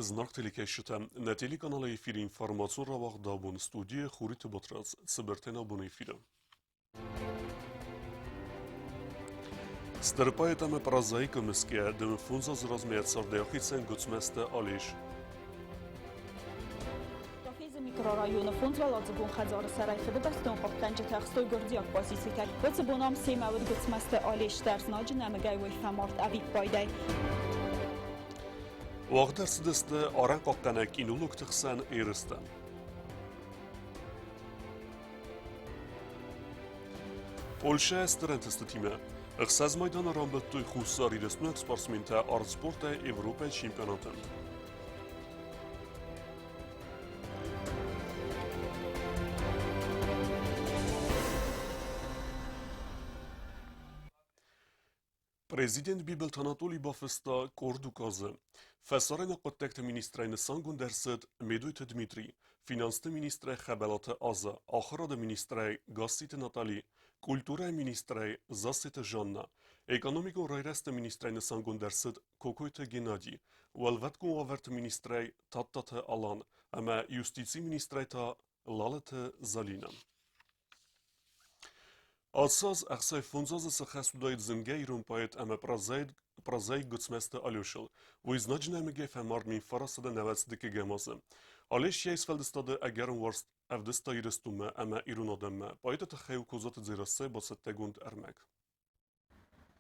Знаг телекӕсджытӕ, нӕ телеканалы эфиры информацион рауагъд абон студийы Хуриты Батрадз, цыбыртӕн абоны эфиры. Стыр поэт ӕмӕ прозаикы мысгӕ дын фондз азы размӕ цардӕй ахицӕн Гуыцмӕзты Алеш. Гафезы микрорайоны фондзуӕладзыгон хӕдзары сӕрӕй фыдыбӕстон хъахъхъӕнджытӕ ӕхстой гуырдзиаг позицитӕ. Уыцы бон ам семӕ уыд Гуыцмӕзты Алеш дӕр, знаджы нӕмыгӕй уый фӕмард ӕвиппайдӕй. Уагъд ӕрцыдысты арӕнхъахъхъӕнӕг кинологты хсӕн ерыстӕ. Польшӕ стыр ӕнтыстытимӕ. Ӕхсӕз майданы рамбылдтой Хуссар Ирыстонаг спортсментӕ артспортӕй Европӕйы чемпионаты. Президент Бибылты Анатолий бафыста къорд указы. Фӕсарӕйнаг хъуыддӕгты министрӕй нысангонд ӕрцыд Медойты Дмитрий, финансты министрӕй Хӕбӕлаты Аза, ахуырады министрӕй Гасситы Натали, культурӕйы министрӕй Зассеты Жанна, экономикон райрӕзты министрӕй нысангонд ӕрцыд Кокойты Геннадий, уӕлвӕткон уавӕрты министрӕй Тадтаты Алан ӕмӕ юстицийы министрӕй та Лалыты Залинӕ. Ацы аз 65 азы цы хӕс уыдаид зынгӕ ирон поэт ӕмӕ прозаик Гуыцмӕзты Алешыл. Уый знаджы нӕмыгӕй фӕмард 1990 азы. Алеш йӕ сфӕлдыстады ӕгӕрон уарзт ӕвдыста Ирыстонмӕ ӕмӕ ирон адӕммӕ. Поэты тыххӕй у Козаты Дзерассӕйы бацӕттӕгонд ӕрмӕг.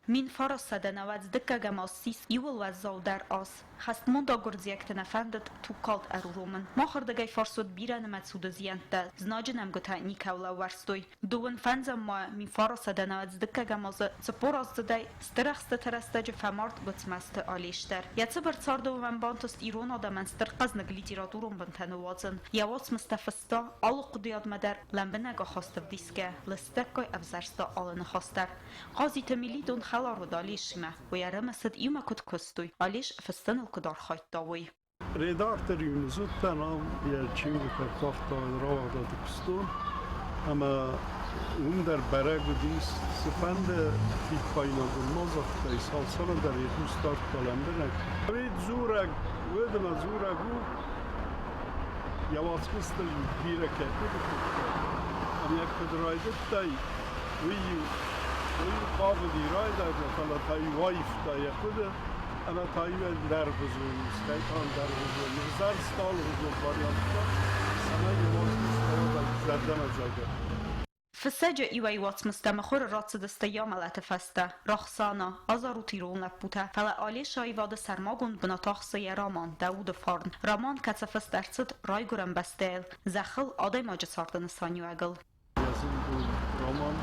1992 аз ссис иууыл уӕззаудӕр аз. Хӕстмондаг гуырдзиӕгты нӕ фӕндыд тугкалд ӕруромын. Махырдыгӕй фарс уыд бирӕнымӕц уды зиӕнттӕ, знаджы нӕмгуытӕ никӕуыл ӕууӕрстой. Дыууын фӕндзӕм мӕйы 1992 азы 40-аздзыдӕй стыр ӕхстыты рӕстӕджы фӕмард Гуыцмӕзты Алеш дӕр. Йӕ цыбыр царды уымӕн бантыст ирон адӕмӕн стыр хъӕзныг литературон бынтӕ ныууадзын. Йӕ уацмыстӕ фыста алы хъуыдыйадмӕ дӕр лӕмбынӕг ахаст ӕвдисгӕ, лыстӕггай ӕвзӕрста алы ныхас дӕр. Хъазиты Мелитон хӕлар уыд Алешимӕ, уый ӕрымысыд, иумӕ куыд куыстой, Алеш фыссыныл куыд архайдта, уый. Редактор-иу ныззыдтӕн ам йӕ чингуытӕ куагъта рауагъдады куыстон ӕмӕ уым дӕр бӕрӕг уыдис, цыфӕнды фиппаинагон ма загътай, цалцӕмӕн дӕр йӕ хъус дардта лӕмбынӕг. Уый дзурӕг уыд ӕмӕ дзурӕг у, йӕ уацмыстыл бирӕ кӕй хъуыды кодта, ӕмӕ куыд райдыдтай, уый-иу уый хъавыди райдайгӕ, фӕлӕ та-иу аивта йӕ хъуыды ӕмӕ та-иу ӕндӕргъуызон, стӕй та ӕндӕргъуызон, ӕвзӕрста алыгъуызон варианттӕ, цӕмӕй йӕ уацмыс рауадаид зӕрдӕмӕдзӕугӕ. Фыссӕджы иуӕй уацмыстӕ мыхуыры рацыдысты йӕ мӕлӕты фӕстӕ. Рохсана, азарут ирон лӕппутӕ, фӕлӕ Алеш аивады сӕрмагонд бынат ахсы йӕ роман Дӕ уды фарн. Роман, кӕцы фыст ӕрцыд райгуырӕн бӕстӕйыл, зӕххыл, адӕймаджы царды нысаниуӕгыл. Йӕ зындгонд роман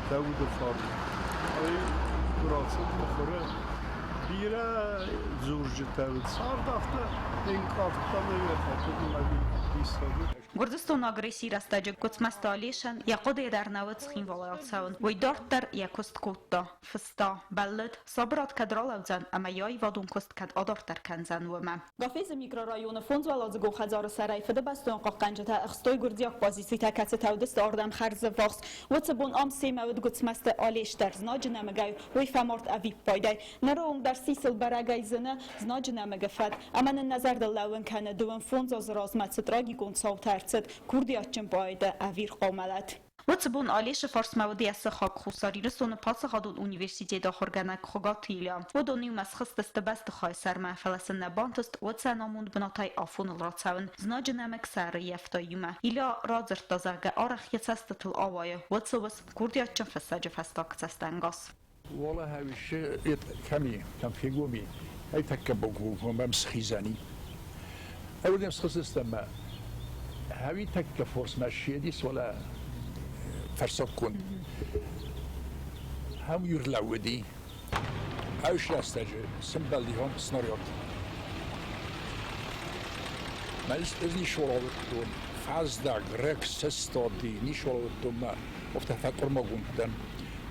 Дӕ уды фарн. Ай куы рацыд мыхуыры, бирӕ дзурджытӕ уыд. Цард афтӕ ӕнкъардта ӕмӕ йӕ фӕхъуыд ӕви диссаг у. Гуырдзыстоны агрессийы рӕстӕджы Гуыцмӕзты Алешӕн йӕ хъуыдыйы дӕр нӕ уыд Цхинвалы ацӕуын. Уый дарддӕр йӕ куыст кодта, фыста, бӕллыд, сабырад кӕд ралӕудзӕн ӕмӕ йӕ аивадон куыст кӕд адарддӕр кӕндзӕн, уымӕ. Гафезы микрорайоны фондзуӕладзыгон хӕдзары сӕрӕй фыдыбӕстон хъахъхъӕнджытӕ ӕхстой гуырдзиаг позицитӕ, кӕцытӕ уыдысты ардӕм хӕрзввахс. Уыцы бон ам семӕ уыд Гуыцмӕзты Алеш дӕр, знаджы нӕмыгӕй уый фӕмард ӕвиппайдӕй. Ныры онг дӕр сисыл бӕрӕгӕй зыны знаджы нӕмыгы фӕд, ӕмӕ нын нӕ зӕрдыл лӕууын кӕны 25 азы размӕ цы трагикон цаутӕ ӕрцыд курдиатджын поэты ӕвирхъау мӕлӕт. Уыцы бон Алешы фарсмӕ уыд йӕ сыхаг Хуссар Ирыстоны паддзахадон университеты ахуыргӕнӕг Хуыгаты Илья. Уыдон иумӕ схызтысты бӕстыхайы сӕрмӕ, фӕлӕ сын нӕ бантыст уӕд сӕ ӕнамонд бынатӕй афоныл рацӕуын. Знаджы нӕмыг сӕ ӕрыййӕфта иумӕ. Илья радзырдта, зӕгъгӕ, арӕх йӕ цӕстытыл ауайы, уӕд цы уысм курдиатджын фыссӕджы фӕстаг цӕстӕнгас. Уӕлӕ кӕми, кӕм фегоми, ӕй тӕккӕ богомӕ схизӕни. Ӕвдӕм схызтыстӕм ма хӕуи тӕккӕ форсмӕ шедис уӕлӕ фӕрсокконд. Хӕм юрлӕууыди. Ӕвш рӕстӕджы сымбӕлди снаряд. Мӕ ӕз нишолавыдтон, фӕздаг, рек сыстади, нишолавыдтон ма, офтӕ фӕкъуырмагонд дӕн.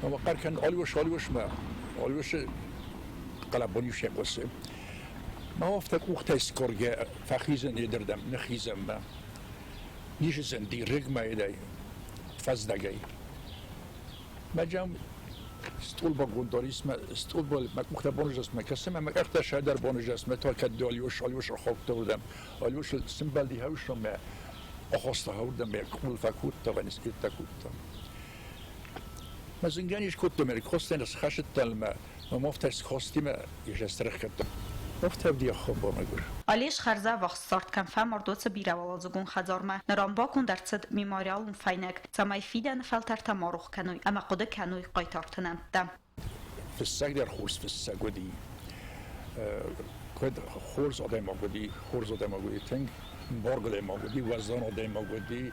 Ӕмӕ хъӕр кӕн Алиош, Алиошмӕ. Алиошы хъӕлӕбон-иу фехъуысы. Мӕ афтӕ къухтӕй скъоргӕ фӕхизын едырдӕм, ныххизӕнмӕ. Низы зынди рыгмӕ едӕй, фӕздӕгӕй. Мӕ джам Стъолбагонд дӕр ис мӕ стъолбӕл мӕ къухтӕ бонызӕстмӕ кӕсын ӕмӕ мӕ къӕхтӕ сӕдӕр бонызӕстмӕ та кӕд Алёш ӕрхаудта уырдӕм. Алёш сымбӕлди хӕусонмӕ, ахаста уырдӕм йӕ къул фӕкодта, вӕнискъеттӕ кодта. Мӕ зынгӕ низ кодтон, ме ркостӕн схӕсыдтӕн мӕ мӕм афтӕ схости мӕ ис срӕхгӕдта. Афтӕ уыди хабар мӕгуыр. Алеш хӕрзӕввахс цард кӕм фӕмард, уыцы бирӕуӕладзыгон хӕдзармӕ. Ныр ам баконд ӕрцыд мемориалон фӕйнӕг, цӕмӕй фидӕны фӕлтӕртӕ ма рох кӕной ӕмӕ хъуыды кӕной хъайтарты нӕмттӕ. Фыссӕг дӕр хорз фыссӕг уыди. Куыд хорз адӕймаг уыди, хорз адӕймаг уыди тынг, ӕмбаргӕ адӕймаг уыди, уӕздан адӕймаг уыди,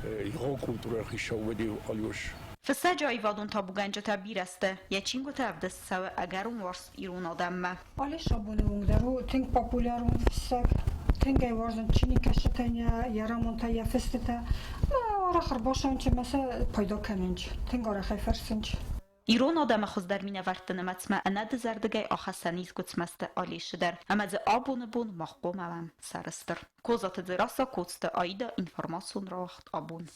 ирон культурӕйы хицау уыди Алёш. Фыссӕджы аивадон табугӕнджытӕ бирӕ сты, йӕ чингуыты ӕвдыст цӕуы ӕгӕрон уарзт ирон адӕммӕ. Алеш абоны онг дӕр у тынг популярон фыссӕг. Тынг ӕй уарзын чиныгкӕсджытӕн йӕ романтӕ, йӕ фыстытӕ. Арӕх ӕрбацӕуынц ӕмӕ сӕ пайда кӕнынц. Тынг арӕх ӕй фӕрсынц. Ирон адӕмы хуыздӕр минӕвӕртты нымӕцмӕ ӕнӕдызӕрдыгӕй ахӕссӕн ис Гуыцмӕзты Алешы дӕр, ӕмӕ дзы абоны бон мах хъомӕ уӕм сӕрыстыр. Козаты Дзерассӕ, Коцты Аида, информацион рауагъд абон.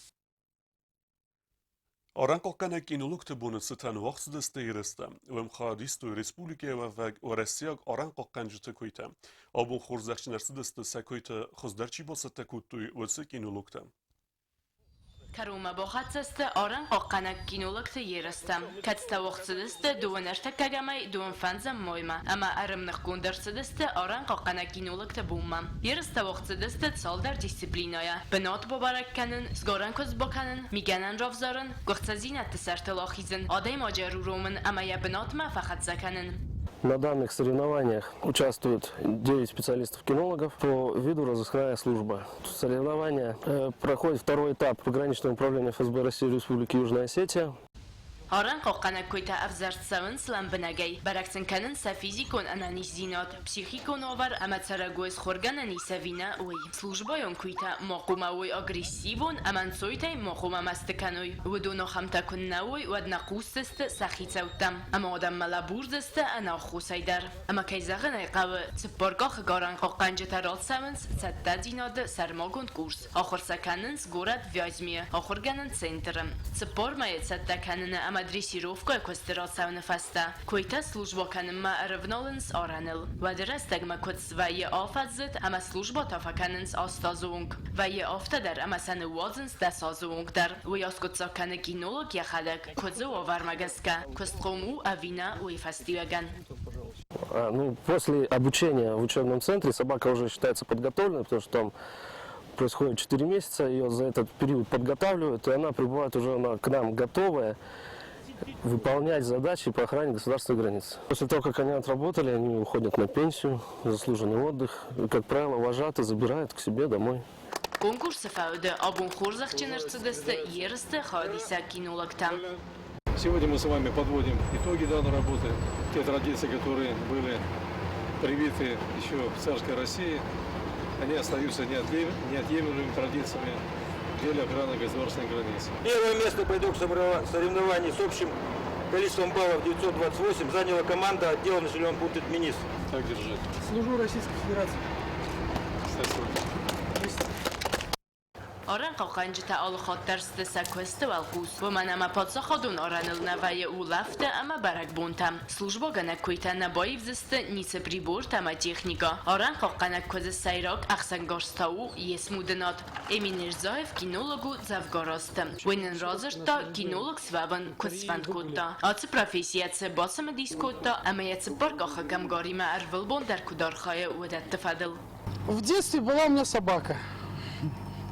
Арӕнхъахъхъӕнӕг кинологты боны цытӕн уагъд цыдысты ерыстӕ. Уым хайад истой республикӕйы уӕвӕг уӕрӕсейаг арӕнхъахъхъӕнджыты куыйтӕ. Абон хорзӕхджын ӕрцыдысты сӕ куыйты хуыздӕр чи бацӕттӕ кодтой, уыцы кинологтӕ. Кӕронмӕ бахӕццӕ сты арӕнхъахъхъӕнӕг кинологты ерыстӕ, кӕцытӕ уагъд цыдысты дыууын ӕртыккӕгӕмӕй дыууын фӕндзӕм маймӕ ӕмӕ ӕрӕмныхгонд ӕрцыдысты арӕнхъахъхъӕнӕг кинологты бонмӕ. Ерыстӕ уагъд цыдысты цалдӕр дисциплинӕйӕ: бынат бабӕрӕг кӕнын, сгарӕн куыст бакӕнын, мигӕнӕн равзарын, гуырцӕдзинӕдты сӕртыл ахизын, адӕймаджы ӕруромын ӕмӕ йӕ бынатмӕ фӕхӕццӕ кӕнын. На данных соревнованиях участвуют 9 специалистов-кинологов по виду «Розыскная служба». Соревнования проходит второй этап пограничного управления ФСБ России в Республике Южная Осетия. Арӕнхъахъхъӕнӕг куыйтӕ ӕвзӕрст цӕуынц лӕмбынӕгӕй, бӕрӕг сын кӕнынц сӕ физикон ӕнӕниздзинад, психикон уавӕр ӕмӕ цӕрӕгой схоргӕнӕн ис ӕви нӕ, уый. Службӕйон куыйтӕ ма хъуамӕ уой агрессивон ӕмӕ ӕнцойтӕй ма хъуамӕ мӕсты кӕной. Уыдон ахӕмтӕ куыннӕ уой, уӕд нӕ хъусдзысты сӕ хицӕуттӕм ӕмӕ адӕммӕ лӕбурдзысты ӕнаххосӕй дӕр. Ӕмӕ кӕй зӕгъын ӕй хъӕуы, цыппӕркъахыг арӕнхъахъхъӕнджытӕ рацӕуынц цӕттӕдзинады сӕрмагонд курс. Ахуыр сӕ кӕнынц горӕт Вязьмӕйы ахуыргӕнӕн центры. Цыппар мӕйы цӕттӕ кӕныны ӕмӕ дрессировкӕйы куысты рацӕуыны фӕстӕ куыйтӕ службӕ кӕнынмӕ ӕрӕвналынц арӕныл. Уӕды рӕстӕгмӕ куыд свӕййы афӕдздзыд ӕмӕ службӕ та фӕкӕнынц аст азы онг. Вӕййы афтӕ дӕр ӕмӕ сӕ ныууадзынц дӕс азы онг дӕр. Уый аскъуыддзаг кӕны кинолог йӕхӕдӕг, куыдзы уавӕрмӕ гӕсгӕ, куыстхъом у ӕви нӕ, уый фӕстиуӕгӕн. Ну, после обучения в учебном центре собака уже считается подготовленной, потому что там происходит 4 месяца, ее за этот период подготавливают, и она прибывает уже к нам готовая выполнять задачи по охране государственной границы. После того, как они отработали, они уходят на пенсию, заслуженный отдых. И, как правило, вожатые забирают к себе домой. Конкурсы фӕуды абон хорзӕхджын ӕрцыдысты ерысты хайадисӕг кинологтӕ. Сегодня мы с вами подводим итоги данной работы. Те традиции, которые были привиты еще в царской России, они остаются неотъемлемыми традициями в деле охраны государственной границы. Первое место по итогу соревнований с общим количеством баллов 928 заняла команда отдела населенного пункта Дменис. Так держать. Служу Российской Федерации. Спасибо. Арӕнхъахъхъӕнджытӕ алы хатт дӕр сты сӕ куысты уӕлхъус, уымӕн ӕмӕ паддзахадон арӕныл нӕ вӕййы улӕфтӕ ӕмӕ бӕрӕгбонтӕ. Службӕгӕнӕг куыйтӕ нӕ баивдзысты ницы прибортӕ ӕмӕ техникӕ. Арӕнхъахъхъӕнӕг куыдзы сӕйраг ӕхсӕнгарз та у йе смудынад. Эмин Мирзаев кинолог у дзӕвгар азты. Уый нын радзырдта, кинолог суӕвын куыд сфӕнд кодта. Ацы профессийӕ цы бацымыдис кодта ӕмӕ йӕ цыппаркъахыг ӕмгаримӕ ӕрвылбон дӕр куыд архайы, уыдӕтты фӕдыл. В детстве была у меня собака.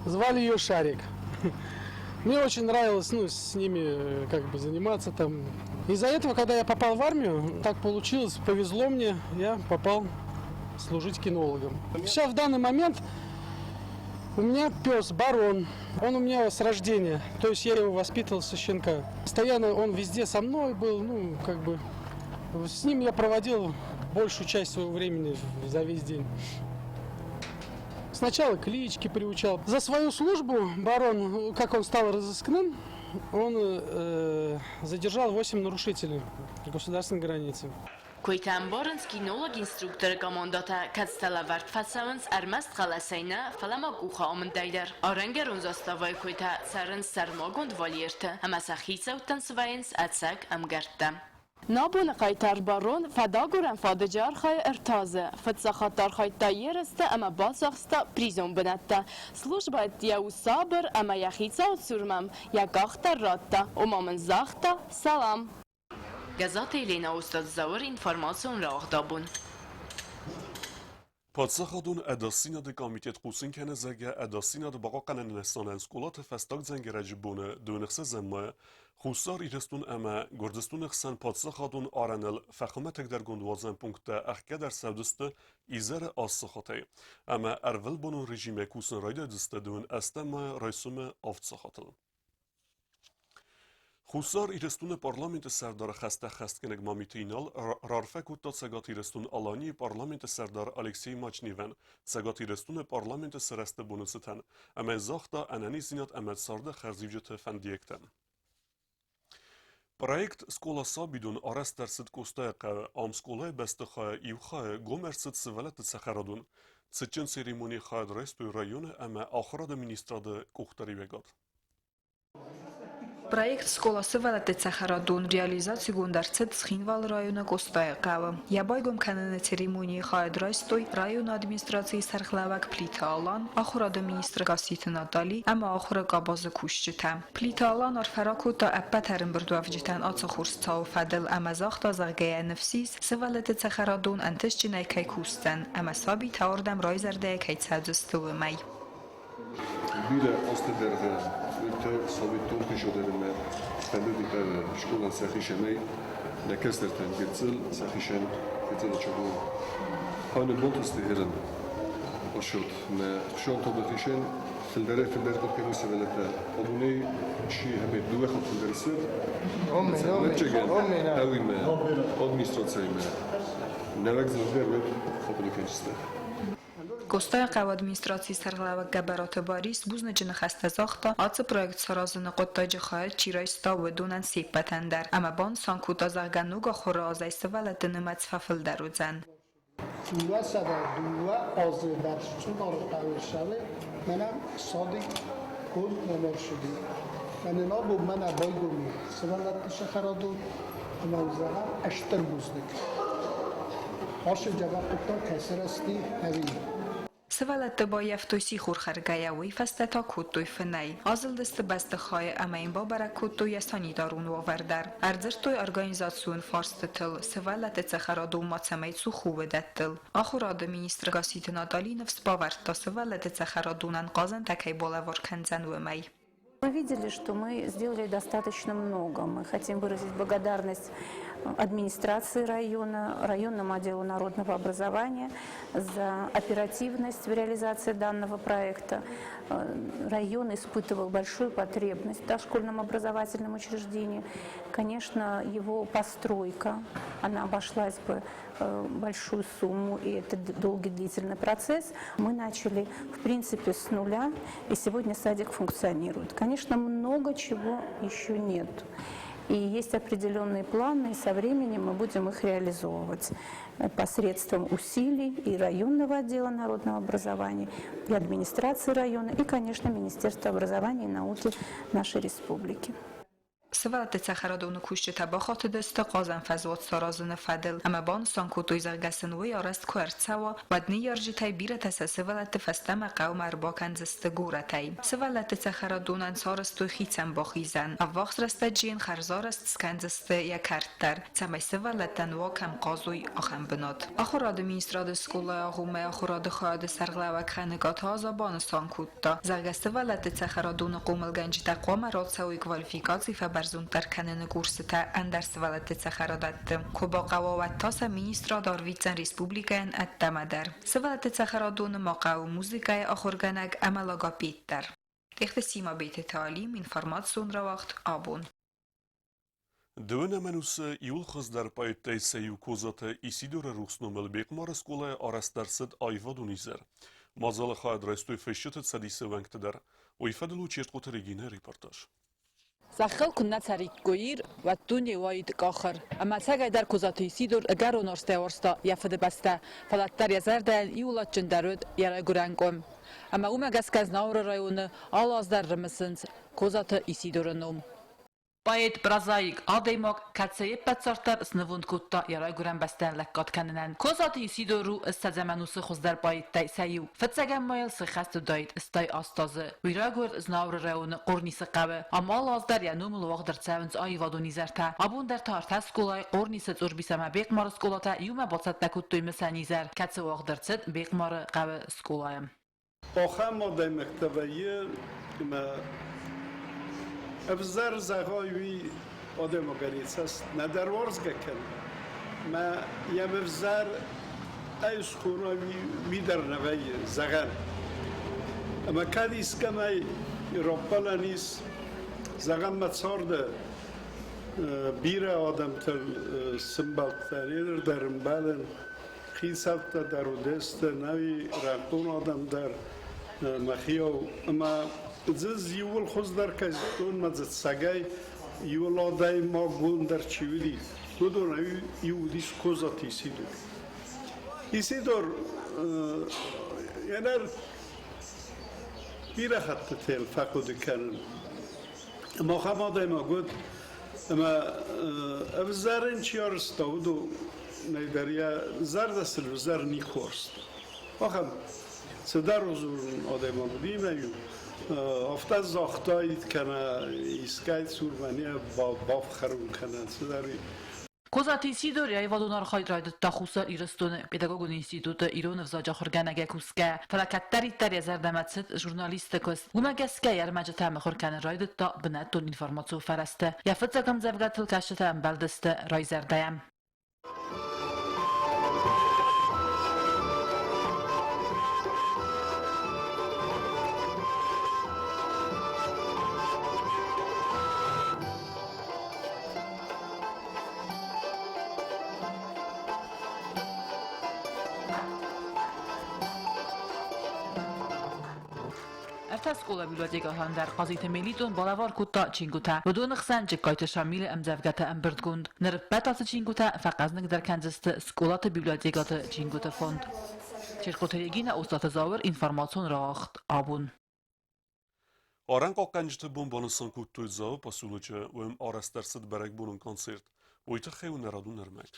Звали ее Шарик. Мне очень нравилось, ну, с ними как бы заниматься там. Из-за этого, когда я попал в армию, так получилось, повезло мне, я попал служить кинологом. Сейчас в данный момент у меня пес Барон. Он у меня с рождения. То есть я его воспитывал со щенка. Постоянно он везде со мной был, ну, как бы. С ним я проводил большую часть своего времени за весь день. Сначала клички приучал. За свою службу Барон, как он стал разыскным, он задержал 8 нарушителей государственной границы. Куыйтӕ ӕмбарынц кинолог-инструкторы командӕтӕ, кӕцытӕ лӕвӕрд фӕцӕуынц ӕрмӕст хъӕлӕсӕй нӕ, фӕлӕ ма къухы амындӕй дӕр. Арӕнгӕрон заставӕйы куыйтӕ цӕрынц сӕрмагонд вольерты ӕмӕ сӕ хицӕуттӕн свӕййынц ӕцӕг ӕмгӕрттӕ. Нӕ абоны хъайтар Барон фӕдагурӕн фадыджы архайы ӕртӕ азы. Фыццаг хатт архайдта ерысты ӕмӕ бацахста призон бынӕттӕ. Службӕйы у сабыр ӕмӕ йӕ хицауы цурмӕ йӕ къах дӕр радта, ома мын загъта «Салам». Гӕззаты Еленӕ Устаз Зауыр информацион рауагъдабон. Паддзахадон ӕдасдзинады комитет хъусын кӕны, зӕгъгӕ, ӕдасдзинады бахъахъхъӕныны нысанӕн скъолаты фӕстаг дзӕнгӕрӕджы боны дыууынӕхсӕзӕм майы Хуссар Ирыстон ӕмӕ Гуырдзыстоны хсӕн паддзахадон арӕныл фӕхуымӕтӕгдӕргонд уадзӕн пункттӕ ӕхгӕд ӕрцӕудзысты изӕры аст сахатӕй ӕмӕ ӕрвылбонон режимӕй кусын райдайдзысты дыууын ӕстӕм майы райсомы авд сахатыл. Хуссар Ирыстоны парламенты сӕрдары хӕстӕ хӕстгӕнӕг Мамиты Инал раарфӕ кодта Цӕгат Ирыстон-Аланийы парламенты сӕрдар Алексей Мачневӕн Цӕгат Ирыстоны парламенты сырӕзты боны цытӕн ӕмӕ загъта ӕнӕниздзинад ӕмӕ царды хӕрзиуджыты фӕндиӕгтӕ. Проект «Скъола-сабидон» арӕзт ӕрцыд Къостайы хъӕуы. Ам скъолайы бӕстыхайы иу хайы гом ӕрцыд сывӕллӕтты цӕхӕрадон. Цытджын церемонийы хайад райстой районы ӕмӕ ахуырады министрады къухдариуӕгад. Проект «Скъола сывӕллӕтты цӕхӕрадон» реализацигонд ӕрцыд Цхинвалы районы Къостайы хъӕуы. Йӕ байгом кӕныны церемонийы хайад райстой районы администрацийы сӕргълӕууӕг Плиты Алан, ахуырады министр Гасситы Натали ӕмӕ ахуыры къабазы кусджытӕ. Плиты Алан арфӕ ракодта ӕппӕт ӕрӕмбырдуӕвджытӕн ацы хорз цауы фӕдыл ӕмӕ загъта, зӕгъгӕ, йӕ ныфс ис, сывӕллӕтты цӕхӕрадон ӕнтыстджынӕй кӕй кусдзӕн ӕмӕ сабитӕ ардӕм райзӕрдӕйӕ кӕй цӕудзысты, уымӕй. Бирӕ азты дӕргъы уыдтӕ цӕвиттон хицауадимӕ фӕндыди скъола сӕхицӕнӕй нӕ кӕстӕртӕн гыццыл сӕхицӕн гыццыл чъыгул. Ханы бонтысты херын ашот мӕ хсӕнтады хицӕн фылдӕрӕй-фылдӕр куыд кӕны сывӕллӕттӕ. Абонӕй чи ӕмӕ дыууӕ хатт фылдӕр цыд, ӕвӕццӕгӕн, ӕуимӕ, администрацияимӕ нӕуӕг дзырдӕр уӕд фӕхъуыды кӕнджысты. Къостайыхъӕуы администрацийы сӕргълӕууӕг Гӕбӕраты Барис бузныджы ныхӕстӕ загъта, ацы проект саразыны хъуыддаджы хайад чи райста, уыдонӕн се ппӕтӕн дӕр ӕмӕ банысан кодта, зӕгъгӕ, ног ахуыры азӕй сывӕллӕтты нымӕц фӕфылдӕр уыдзӕн. 202 азы дӕр Цъунары хъӕуы ссары, мӕнӕн садик конд нӕма рцыди. Мӕнӕн абон мӕнӕ байгом и сывӕллӕтты цӕхӕрадон ӕмӕ зӕгъӕм стыр бузныг. Ацы дзӕбӕх хъуыддаг кӕй сырӕзти ӕви нӕ? Сывӕллӕтты баййӕфтой сихор хӕргӕйӕ, уый фӕстӕ та кодтой фынӕй. Азылдысты бӕстыхайы ӕмӕ йын бабӕрӕг кодтой йӕ санитарон уавӕр дӕр. Ӕрдзырдтой организацион фарстытыл, сывӕллӕтты цӕхӕрадонмӕ цӕмӕй цух у, уыдӕттыл. Ахуырады министр Гасситы Натали ныфс бавӕрдта сывӕллӕтты цӕхӕрадонӕн хъазӕнтӕ кӕй балӕвар кӕндзӕн, уымӕй. Мы видели, что мы сделали достаточно много. Мы хотим выразить благодарность администрации района, районному отделу народного образования за оперативность в реализации данного проекта. Район испытывал большую потребность в дошкольном образовательном учреждении. Конечно, его постройка, она обошлась бы большую сумму, и это долгий длительный процесс. Мы начали, в принципе, с нуля, и сегодня садик функционирует. Конечно, много чего еще нет. И есть определенные планы, и со временем мы будем их реализовывать посредством усилий и районного отдела народного образования, и администрации района, и, конечно, Министерства образования и науки нашей республики. Сывӕллӕтты цӕхӕрадоны кусджытӕ бахатыдысты хъазӕн фӕзуат саразыны фӕдыл ӕмӕ банысан кодтой, зӕгъгӕ сын уый арӕзт куы ӕрцӕуа, уӕд ныййарджытӕй бирӕтӕ сӕ сывӕллӕтты фӕстӕмӕ хъӕумӕ ӕрбакӕндзысты горӕтӕй. Сывӕллӕтты цӕхӕрадонӕн сарӕзтой хицӕн бахизӕн. Ӕввахс рӕстӕджы йын хӕрзарӕзт скӕндзысты йӕ кӕрт дӕр, цӕмӕй сывӕллӕттӕн уа кӕм хъазой, ахӕм бынат. Ахуырады министрады скъолайы агъоммӕ ахуырады хайады сӕргълӕууӕг Хӕныкъаты Аза банысан кодта, зӕгъгӕ, сывӕллӕтты цӕхӕрадоны хъомылгӕнджытӕ хъуамӕ рацӕуой квалификаци фӕбӕрзонддӕр кӕныны курсытӕ ӕндӕр сывӕллӕтты цӕхӕрадӕтты. Куы бахъӕуа, уӕд та сӕ министрад арвитдзӕн республикӕйӕн ӕддӕмӕ дӕр. Сывӕллӕтты цӕхӕрадоны ма хъӕуы музыкӕйы ахуыргӕнӕг ӕмӕ логопед дӕр. Тъехты Сима Бететы Алим, информацион рауагъд «Абон». Дыууын ӕнусы иууыл хуыздӕр поэттӕй сӕ иу Козаты Исидоры рухс номыл Бехъмары скъолайы арӕзт ӕрцыд аивадон изӕр. Мадзалы хайад райстой фысджыты цӕдисы уӕнгтӕ дӕр. Уый фӕдыл у Чертхъоты Регинӕйы репортаж. Зӕххыл куыннӕ цӕриккой Ир, уӕд дуне уаид къахыр. Ӕмӕ ӕцӕгӕйдӕр Козаты Исидор ӕгӕрон уарзтӕй уарзта йӕ фыдыбӕстӕ, фӕлӕ дӕр йӕ зӕрдӕйӕн иууыл адджындӕр уыд йӕ райгуырӕн къуым. Ӕмӕ уымӕ гӕсгӕ Знауыры районы алы аз дӕр рымысынц Козаты Исидоры ном. Поэт, прозаик, адӕймаг, кӕцы йе ппӕт цард дӕр снывонд кодта йӕ райгуырӕн бӕстӕйӕн лӕггад кӕнынӕн. Козаты Исидор у ссӕдзӕм ӕнусы хуыздӕр поэттӕй сӕ иу. Фыццӕгӕм майыл цы хӕст уыдаид 80 азы, уый райгуырд Знауыры районы Хъорнисы хъӕуы. Ам алы аз дӕр йӕ номыл уагъд ӕрцӕуынц аивадон изӕртӕ. Абон дӕр та ӕртӕ скъолайы Хъорнисы, Цъорбис ӕмӕ Бехъмары скъолатӕ иумӕ бацӕттӕ кодтой мысӕн изӕр, кӕцы уагъд ӕрцыд Бехъмары хъӕуы скъолайы. Ахӕм адӕймӕгтӕ вӕййы, ӕмӕ ӕвзӕр зӕгъай, уый адӕймагӕн йӕ цӕст нӕдӕр уарзгӕ кӕны, мӕ йӕм ӕвзӕр ӕй схона, уый дӕр нӕ вӕййы, зӕгъӕн. Ӕмӕ кӕд искӕмӕй раппӕлӕн ис, зӕгъӕм, мӕ царды бирӕ адӕмтыл сымбӕлдтӕн, ныр дӕр ӕмбӕлын, хицӕуттӕ дӕр уыдысты, нӕуи рӕнхъон адӕм дӕр мӕхиау. Ӕмӕ дзы иууыл хуыздӕр кӕй зыдтон, мӕ дзы цӕгӕй иуыл адӕймагондӕр чи уыди, уыдонӕй иу уыдис Козаты Исидор. Исидор ӕнӕр бирӕ хӕттытыл фӕхъуыды кӕнын. Ӕмӕ ахӕм адӕймаг уыд, ӕмӕ ӕвзӕрын чи арызта, уыдонӕй дӕр йӕ зӕрдӕ сын ӕвзӕр никуы арызта. Ахӕм цыдӕр узурн адӕймаг уыди ӕмӕ-иу афтӕ загътаид кӕнӕ искӕй цурмӕ не бафхӕрын кӕнӕ цыдӕр. Козаты Исидор йӕ аивадон архайд райдыдта Хуссар Ирыстоны педагогон институты ирон ӕвзаджы ахуыргӕнӕгӕй кусгӕ, фӕлӕ кӕддӕриддӕр йӕ зӕрдӕмӕ цыд журналисты куыст. Уымӕ гӕсгӕ йӕ ӕрмӕджытӕ мыхуыр кӕнын райдыдта бынӕттон информацион фӕрӕзты. Йӕ фыццаг ӕмдзӕвгӕтыл кӕсджытӕ ӕмбӕлдысты райзӕрдӕйӕ. Ӕртӕ скъола-библиотекӕтӕн дӕр Хъазиты Мелитон балӕвар кодта чингуытӕ. Уыдоны хсӕн Джыккайты Шамилы ӕмдзӕвгӕты ӕмбырдгонд. Ныр ӕппӕт ацы чингуытӕ фӕхъӕзныгдӕр кӕндзысты скъолаты библиотекӕты чингуыты фонд. Чехоты Регинӕ, Остъаты Зауыр, информацион рауагъд абон. Арӕнхъахъхъӕнджыты бон банысан кодтой Дзауы поселочы, уым арӕзт ӕрцыд бӕрӕгбонон концерт. Уый тыххӕй у нӕ радон ӕрмӕг.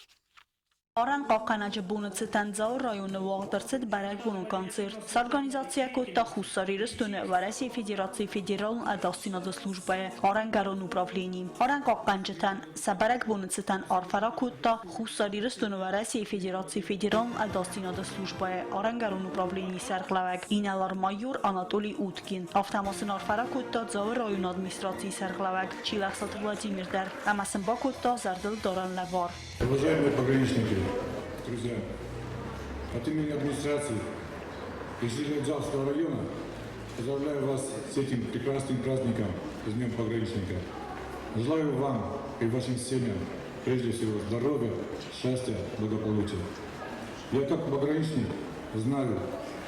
Арӕнхъахъхъӕнӕджы боны цытӕн Дзауы районы уагъд ӕрцыд бӕрӕгбонон концерт. Сорганизаци кодта Хуссар Ирыстоны Уӕрӕсейы Федерацийы Федералон ӕдасдзинады службӕйы арӕнгӕрон управлени. Арӕнхъахъхъӕнджытӕн сӕ бӕрӕгбоны цытӕн арфӕ ракодта Хуссар Ирыстоны Уӕрӕсейы Федерацийы Федералон ӕдасдзинады службӕйы арӕнгӕрон управленийы сӕргълӕууӕг инӕлар-майор Анатолий Уткин. Афтӕ ма сын арфӕ ракодта Дзауы районы администрацийы сӕргълӕууӕг Чилӕхсаты Владимир дӕр ӕмӕ сын бакодта зӕрдылдарӕн лӕвар. Уважаемые пограничники, друзья, от имени администрации и жителей Дзауского района поздравляю вас с этим прекрасным праздником, с Днем пограничника. Желаю вам и вашим семьям прежде всего здоровья, счастья, благополучия. Я как пограничник знаю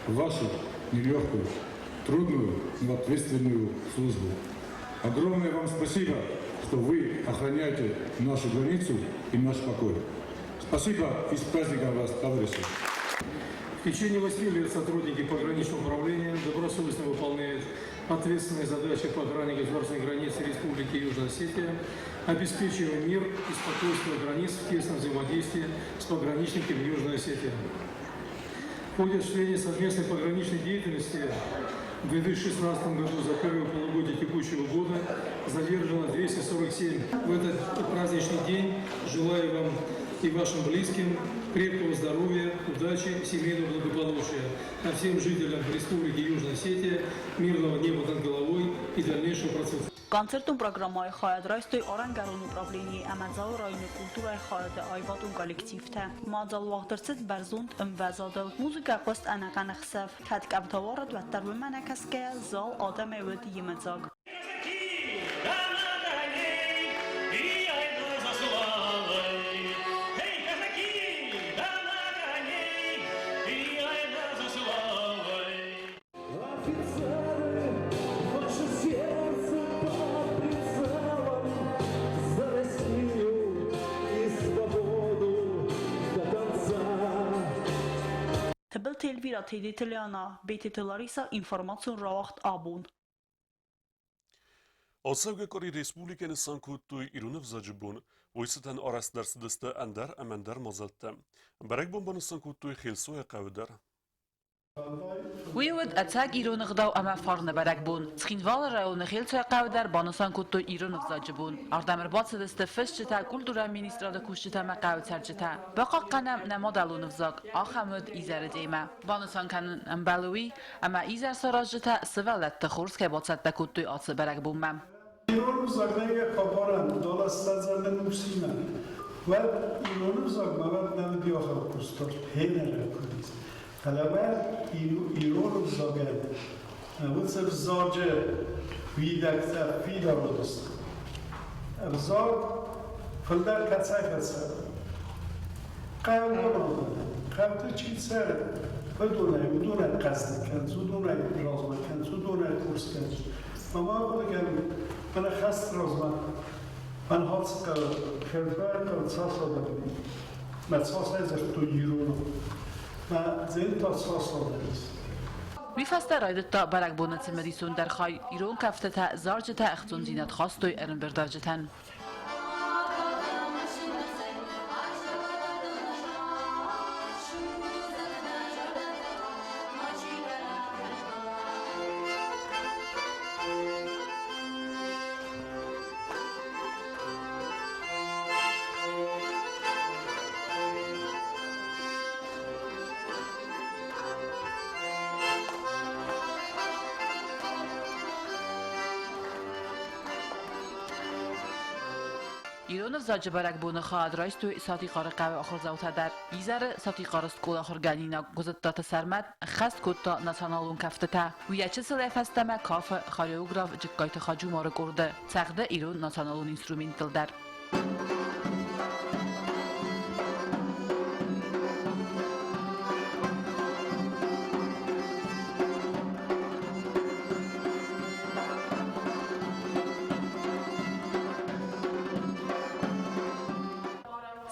вашу нелегкую, трудную, но ответственную службу. Огромное вам спасибо, что вы охраняете нашу границу и наш покой. Спасибо и с праздником вас, товарищи! В течение 8 лет сотрудники пограничного управления добросовестно выполняют ответственные задачи по охране государственной границы Республики Южная Осетия, обеспечивая мир и спокойствие границ в тесном взаимодействии с пограничниками Южной Осетии. В ходе осуществления совместной пограничной деятельности в 2016 году за первое полугодие текущего года задержано 247. В этот праздничный день желаю вам и вашим близким крепкого здоровья, удачи, семейного благополучия, а всем жителям Республики Южная Осетия мирного неба над головой и дальнейшего процветания. Концертում պրոգրամայի хайад ռայստոյ արանգարոն ուպրավլենիի ӕмӕ Дзауы районы культурӕйы хайады аивадон коллективтӕ. Мадзал уагъд ӕрцыд бӕрзонд ӕмвӕзадыл. Музыкӕ хъуыст ӕнӕхъӕн ӕхсӕв. Кӕд къӕвда уарыд, уӕддӕр уымӕ нӕ кӕсгӕйӕ, зал адӕмӕй уыд йемыдзаг. Офицеры, ваше сердце под прицелом. Тыбылты Эльвира, Тедеты Лиана, Бететы Лариса, информацион рауагъд Абон. Ацӕугӕ къуыри республикӕйы нысан кодтой ирон ӕвзаджы бон. Уый цытӕн арӕзт ӕрцыдысты ӕндӕр ӕмӕ ӕндӕр мадзӕлттӕ. Бӕрӕгбон банысан кодтой Хелцойы хъӕуы дӕр. Уый уыд ӕцӕг ирон ӕгъдау ӕмӕ фарны бӕрӕгбон. Цхинвалы районы Хелцойы хъӕуы дӕр банысан кодтой ирон ӕвзаджы бон. Ардӕм ӕрбацыдысты фысджытӕ, культурӕйы министрады кусджытӕ ӕмӕ хъӕуы цӕрджытӕ. Бахъахъхъӕнӕм нӕ мадӕлон ӕвзаг, ахӕм уыд изӕры темӕ. Банысан кӕнын ӕмбӕлы уый, ӕмӕ изӕр саразджытӕ сывӕллӕтты хорз кӕй бацӕттӕ кодтой ацы бӕрӕгбонмӕ. Ирон ӕвзагӕй йӕ хабарӕн далӕссӕдзӕмӕн усимӕ, уӕд ирон ӕвзагмӕ уӕд нӕ уыди ахӕм куыстуат, хенӕрӕг куыд ис. Фӕлӕ уӕд ирон ӕвзагӕн уыцы ӕвзаджы уидӕгтӕ фидар уыдысты. Ӕвзаг фылдӕр кӕцӕй фӕцӕуы? Хъӕууон адӕм, хъӕуты чи цӕры, уыдонӕй, уыдонӕй хъӕздыг кӕнынц, уыдонӕй размӕ кӕнынц, уыдонӕй курс кӕнынц. Мӕ хъуыды кӕнын, мӕнӕ хӕст размӕ мӕн хӕц хъӕуы, хӕрдмӕ хъӕуы цас адӕм мӕ цасӕй дзырдтой иронау, мӕ дзӕнта цас адӕм ис. Уый фӕстӕ райдыдта бӕрӕгбоны цымыдисондӕр хай ирон кӕфтытӕ, зарджытӕ ӕхцондзинад хастой ӕрӕмбырдуӕвджытӕн. Ирон ӕвзаджы бӕрӕгбоны хайад райстой Сатихъары хъӕуы ахуырдзаутӕ дӕр. Изӕры Сатихъары скъола ахуыргӕнинаг Гуызыдтаты Сӕрмӕт ӕххӕст кодта националон кӕфтытӕ. Уый йӕ чысылӕй фӕстӕмӕ кафы хореограф Джыккайты Хаджумары къорды, цӕгъды ирон националон инструменттыл дӕр.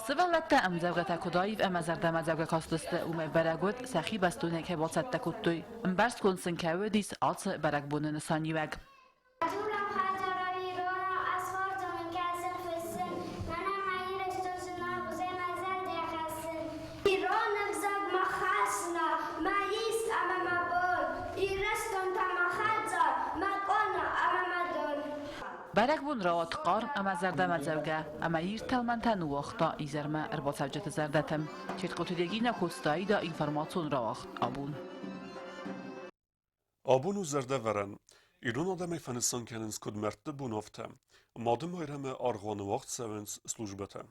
Сывӕллӕттӕ ӕмдзӕвгӕтӕ куыд аив ӕмӕ зӕрдӕмӕдзӕугӕ кастысты, уымӕй бӕрӕг уыд, сӕхи бӕстонӕй кӕй бацӕттӕ кодтой. Ӕмбӕрстгонд сын кӕй уыдис ацы бӕрӕгбоны нысаниуӕг. Ирон ӕвзаг мӕ хӕсна, мӕ ис ӕмӕ мӕ бон, Ирыстон та мӕ хӕдзар, мӕ къона ӕмӕ мӕ дон. Бӕрӕгбон рауад хъарм ӕмӕ зӕрдӕмӕдзӕугӕ, ӕмӕ ирд тӕлмӕнтӕ ныууагъта изӕрмӕ ӕрбацӕуджыты зӕрдӕтӕм. Четкъоты Регинӕ Коцтаида информацион рауагъд абон. Абон у зӕрдӕвӕрӕн. Ирон адӕмӕй фӕнысан кӕнынц куыд мӕрдты бон, афтӕ. Мады Майрӕмы аргъуаны уагъд цӕуынц службӕтӕ.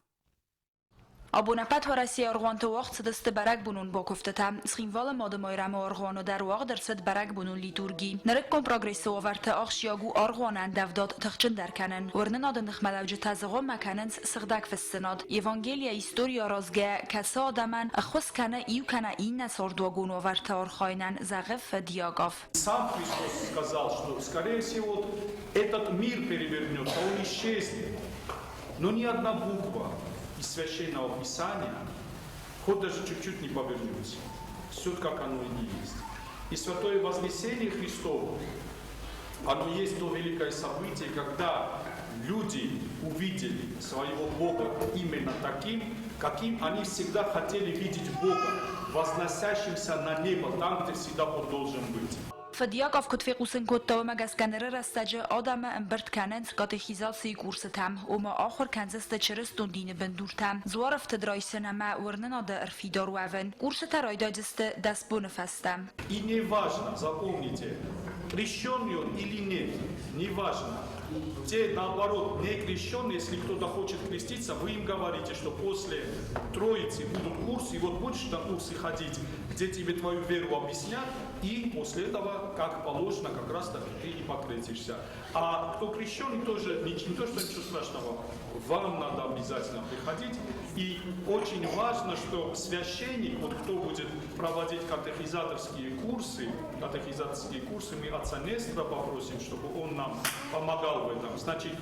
Абон ӕппӕт Уӕрӕсейы аргъуанты уагъд цыдысты бӕрӕгбонон бакуывдтытӕ. Цхинвалы Мады Майрӕмы аргъуаны дӕр уагъд ӕрцыд бӕрӕгбонон литурги. Нырыккон прогрессы уавӕрты ахсджиаг у аргъуаны ӕндӕвдад тыхджындӕр кӕнын. Уырнынады ныхмӕлӕуджытӕ зыгъуыммӕ кӕнынц сыгъдӕг фыссынад. Евангелийӕ истори аразгӕ, кӕцы адӕмӕн ӕххуыс кӕны иу кӕнӕ иннӕ цардуагон уавӕрты архайынӕн, зӕгъы фыд Иаков. Сам Христос сказал, что, скорее всего, этот мир перевернется, он исчезнет. Но ни одна буква из Священного Писания хоть даже чуть-чуть не повернется. Все как оно и есть. И Святое Вознесение Христово, оно есть то великое событие, когда люди увидели своего Бога именно таким, каким они всегда хотели видеть Бога, возносящимся на небо, там, где всегда Он должен быть. Фыд Яков куыд фехъусын кодта, уымӕ гӕсгӕ ныры рӕстӕджы адӕмы ӕмбырд кӕнынц катехизацийы курсытӕм, ома ахуыр кӕндзысты чырыстон дины бындуртӕ, дзуарӕфтыд райсын ӕмӕ уырнынады ӕрфидар уӕвын. Курсытӕ райдайдзысты 10 боны фӕстӕ. И не важно, запомните, крещенный он или нет, не важно. Те, наоборот, не крещенные, если кто-то хочет креститься, вы им говорите, что после Троицы будут курсы, и вот будешь на курсы ходить, где тебе твою веру объяснят, и после этого, как положено, как раз таки ты и покрестишься. А кто крещеный, тоже не, не то, что ничего страшного, вам надо обязательно приходить. И очень важно, что священник, вот кто будет проводить катехизаторские курсы, катехизаторские курсы, мы отца Нестора попросим, чтобы он нам помогал в этом. Значит,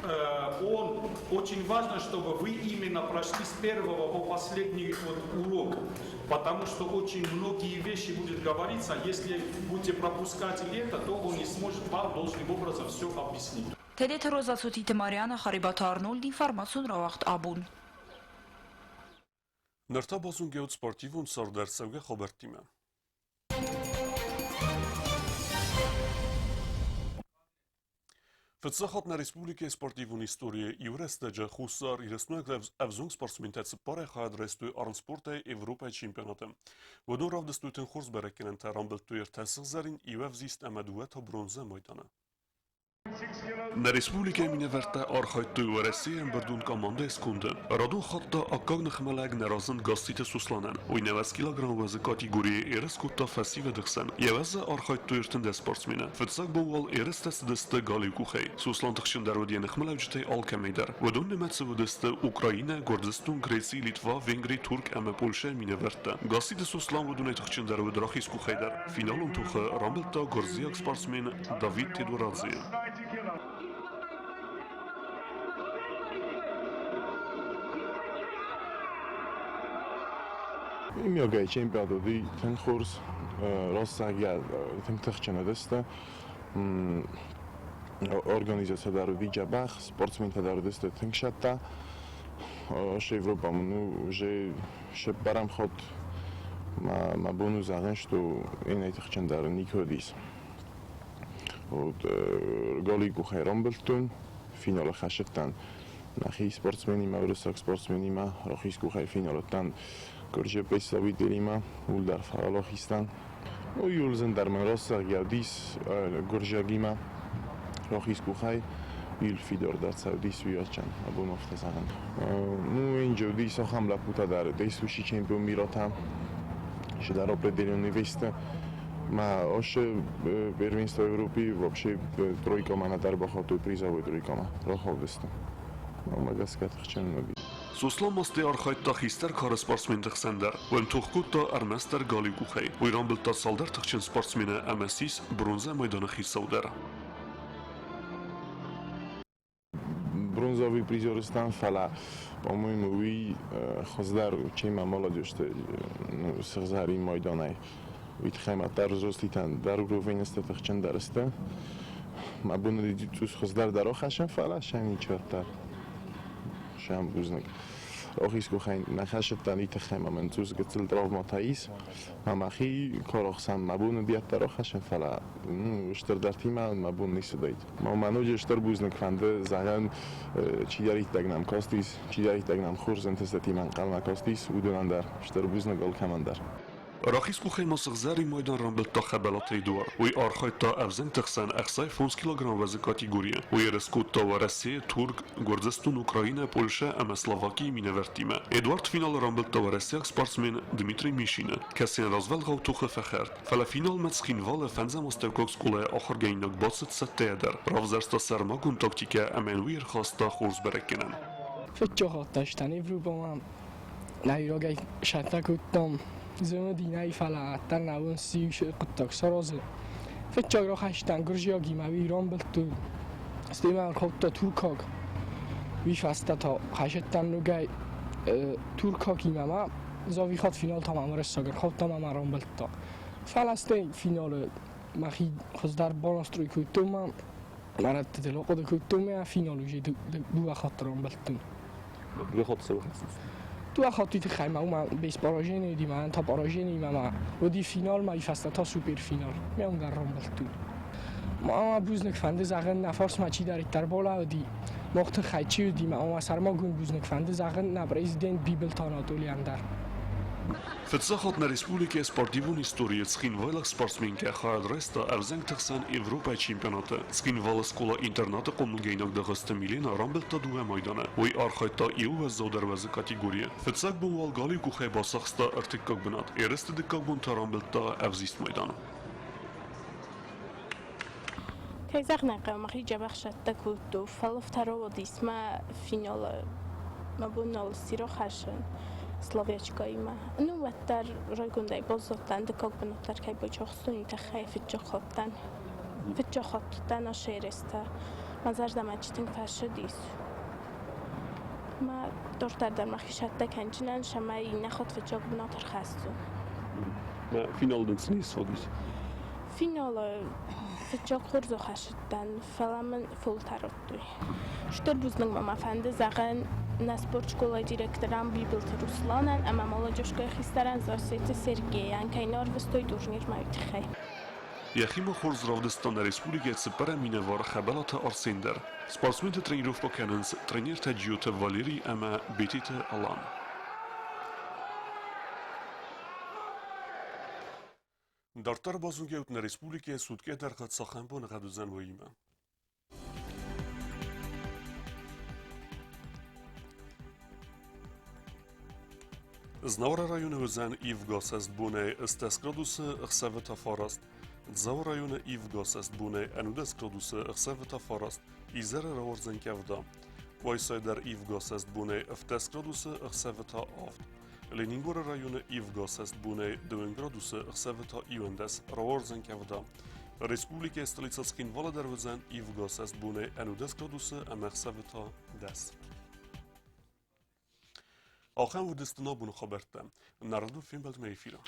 Он очень важно, чтобы вы именно прошли с первого по последний вот урок, потому что очень многие вещи будет говориться, если будете пропускать это, то он не сможет вам должным образом все объяснить. Тедеты Роза Цутиты Мариана, Харибата Арнольд, информацион рауагъд «Абон». Ныр та базонгӕут спортивон цардӕрцӕугӕ хабӕрттимӕ. Фыццаг хатт нӕ республикӕйы спортивон историйы иу рӕстӕджы Хуссар Ирыстойнаг ӕвзонг спортсментӕ цыппарӕй хайад райстой армспортӕй Европӕйы чемпионаты. Уыдон равдыстой тынг хорз бӕрӕггӕнӕнтӕ, рамбылдтой ӕртӕ сыгъзӕрин, иу ӕвзист ӕмӕ дыууӕ та бронзӕ майданы. Нӕ республикӕйы минӕвӕрттӕ архайдтой Уӕрӕсейы ӕмбырдон командӕйы сконды. Радон хатт та аккаг ныхмӕлӕг нӕ разынд Гасситы Сосланӕн. Уый 90 килограмм уӕзы категорийы ерыс кодта фӕсивӕды хсӕн. Йӕ уӕзы архайдтой 13 спортсмены. Фыццаг бон уал ерыстӕ цыдысты галиу къухӕй. Сослан тыхджындӕр уыд йӕ ныхмӕлӕуджытӕй алкӕмӕй дӕр. Уыдон нымӕцы уыдысты Украинӕ, Гуырдзыстон, Греци, Литва, Венгри, Турк ӕмӕ Польшӕйы минӕвӕрттӕ. Гасситы Сослан уыдонӕй тыхджындӕр уыд рахиз къухӕй дӕр. Финалон тохы рамбылдта гуырдзиаг спортсмен Давид Тедорадзе. Иумиагӕй чемпионат уыди тынг хорз, рӕстӕгӕй тынг тыхджын уыдысты. Организаци дӕр уыди дзӕбӕх, спортсментӕ дӕр уыдысты тынг цӕттӕ. Ӕз Европӕмӕ ну уже сеппӕрӕм хатт мӕ бон у зӕгъын, что иннӕ тыхджындӕр никуы уыдис. Вот галиу къухӕй рамбылдтон, финалы хӕсыдтӕн нӕхи спортсменимӕ, уырыссаг спортсменимӕ, рахиз къухӕй финалы уыдтӕн Гуырджы представителимӕ, ууыл дӕр фӕуӕлахиз дӕн. Ну, иууыл зындӕр мын рӕстӕг уыдис гуырдзиагимӕ рахиз къухӕй, иу фидар дӕр цӕудис уыйадджын, абон афтӕ зӕгъын. Ну, инджы уыдис ахӕм лӕппутӕ дӕр, действующий чемпион мира та, чидӕр определенный весты. Мӕ ӕз первенство Европы вообще тройкӕмӕ нӕ дӕр бахаудтой призовой тройкӕмӕ, рахаудысты. Уымӕ гӕсгӕ тыхджын уыди. Сослан мастӕй архайдта хистӕр кары спортсменты хсӕн дӕр. Уым тох кодта ӕрмӕстдӕр галиу къухӕй. Уый рамбылдта цалдӕр тыхджын спортсмены ӕмӕ ссис бронзӕ майданы хицау дӕр. Бронзовый призер стӕм, фӕлӕ, по-моему, уый хуыздӕр у, чем молодежьты сыгъзӕрин майданӕй. Уый тыххӕй ма дӕр взрослыйтӕн дӕр уровень сты тыхджындӕр сты. Мӕ бон уыди цъус хуыздӕр дӕр ахӕссын, фӕлӕ сӕ ничи дӕр. Сӕм бузныг. Рахиз къухӕй нӕ хӕсыдтӕн, уый тыххӕй ма мын цъус гыццыл травмӕтӕ ис. Мӕ мӕхи карохсӕн мӕ бон уыди ӕддӕр ахӕссын, фӕлӕ стырдӕртимӕ мӕ бон ницы уыдаид. Мӕ ноджы стыр бузныг фӕнды зӕгъын, чидӕриддӕр нӕм кастис, чидӕриддӕр нӕм хорз ӕнтыстытимӕ ӕнхъӕлмӕ кастис, уыдонӕн дӕр. Стыр бузныг алкӕмӕн дӕр. Рахиз къухӕй ма сыгъзӕрин майдан рамбылдта Хӕбӕлаты Эдуард. Уый архайдта ӕвзӕнгты хсӕн 65 килограмм уӕзы категорийы. Уый ерыс кодта Уӕрӕсе, Турк, Гуырдзыстон, Украинӕ, Польшӕ ӕмӕ Словакийы минӕвӕрттимӕ. Эдуард финалы рамбылдта уӕрӕсейаг спортсмен Дмитрий Мишины, кӕцыйӕн развӕлгъау тохы фӕхӕрд. Фӕлӕ финалмӕ Цхинвалы фӕндзӕм астӕуккаг скъолайы ахуыргӕнинаг бацыд цӕттӕйӕ дӕр. Равзӕрста сӕрмагонд тактикӕ ӕмӕ йын уый ӕрхаста хорз бӕрӕггӕнӕн. Фыццаг хатт ӕз Европӕмӕ нӕйрагӕй сӕттӕ кодтам. Зымӕди нӕй, фӕлӕ ӕддӕр нӕ бон цы хъуыддаг саразын. Фыццаг рахастан гуырдзиагимӕ уый рамбылдтой. Стӕй ма ӕрхаудта туркаг. Уый фӕстӕ та хӕсыдтӕн ногӕй туркагимӕ ма Завихат финал та мӕм рӕстӕг ӕрхаудта ӕмӕ мӕ рамбылдта. Фӕлӕ стӕй финалы мӕхи хуыздӕр банастрой кодтон ма мӕрӕдтытыл ахъуыды кодтон ӕмӕ финалы уже дыууӕ хатты рамбылдтон. Дыууӕ хатты цӕуыл хӕцынц? Дыууӕ хатты тыххӕй ма уымӕ без поражения уыди, мӕнӕн та поражениимӕ ма уыди финал, ма фӕстӕ та суперфинал. Мӕ уым дӕр рамбылдтон. Ма бузныг фӕнды зӕгъын, нӕ фарсмӕ чидӕриддӕр балӕууыди, мах тыххӕй чи уыди, мӕ ома сӕрмагонд бузныг фӕнды зӕгъын нӕ президент Бибылты Анатолийӕн дӕр. Фыццаг хатт нӕ республикӕйы спортивон историйы цхинвайлаг спортсменкӕ хайад райста ӕвзӕнгты хсӕн Европӕйы чемпионаты. Цхинвалы скъола-интернаты хъомылгӕнинаг Дӕгъӕзты Милена рамбылдта дыууӕ майданы. Уый архайдта иу уӕззаудӕр уӕзы категорийы. Фыццаг бон уал галиу къухӕй бацахста ӕртыккаг бынат. Ерысты дыккаг бон та рамбылдта ӕвзист майдан. Кӕй зӕгъын ӕй хъӕуы, мӕхи дзӕбӕх сӕттӕ кодтон, фӕлӕ второго мӕ финалы мӕ бон нал сси рахӕссын словечкоимӕ. Ну, уӕддӕр райгондӕй баззадтӕн, дыккаг бынат дӕр кӕй бацахстон, уый тыххӕй фыццаг хаттӕн. Фыццаг хатт уыдтӕн ацы ерыстӕ. Мӕ зӕрдӕмӕ чи тынг фӕцыдис. Мӕ дарддӕр дӕр мӕхи цӕттӕ кӕнджынӕн, цӕмӕй иннӕ хатт фыццаг бынат ӕрхӕссон. Финалы дын цы не сфаг ис? Финалы фыццаг хорз ахӕссыдтӕн, фӕлӕ мын фолтӕ радтой. Стыр бузныг ма мӕ фӕнды зӕгъын нӕ спортшколайы директорӕн Бибылты Русланӕн ӕмӕ молодежкӕйы хистӕрӕн Зассеты Сергейӕн, кӕй нӕ ӕрвыстой турнирмӕ, уый тыххӕй. Йӕхимӕ хорз равдыста нӕ республикӕйы цыппӕрӕм минӕвар Хӕбӕлаты Арсен дӕр. Спортсменты тренировкӕ кӕнынц тренертӕ Джиоты Валерий ӕмӕ Бететы Алан. Дарддӕр базонгӕут нӕ республикӕйы суткӕ дӕргъы цахӕм боныгъӕд уыдзӕн, уыимӕ. Знауыры районы уыдзӕн ивгӕ цӕстбонӕй 8 градусы, ӕхсӕвы та 9. Дзауы районы ивгӕ цӕстбонӕй 11 градусы, ӕхсӕвы та 9. Изӕры рауардзӕн къӕвда. Къуайсайы дӕр ивгӕ цӕстбонӕй 17 градусы, ӕхсӕвы та 7. Ленингоры районы ивгӕ цӕстбонӕй 2 градусы, ӕхсӕвы та 11, рауардзӕн къӕвда. Республикӕйы столицӕ Цхинвалы дӕр уыдзӕн ивгӕ цӕстбонӕй 11 градусы ӕмӕ ӕхсӕвы та 10. Ахӕм уыдысты нӕ абоны хабӕрттӕ. Нӕ радон фембӕлдмӕ эфиры.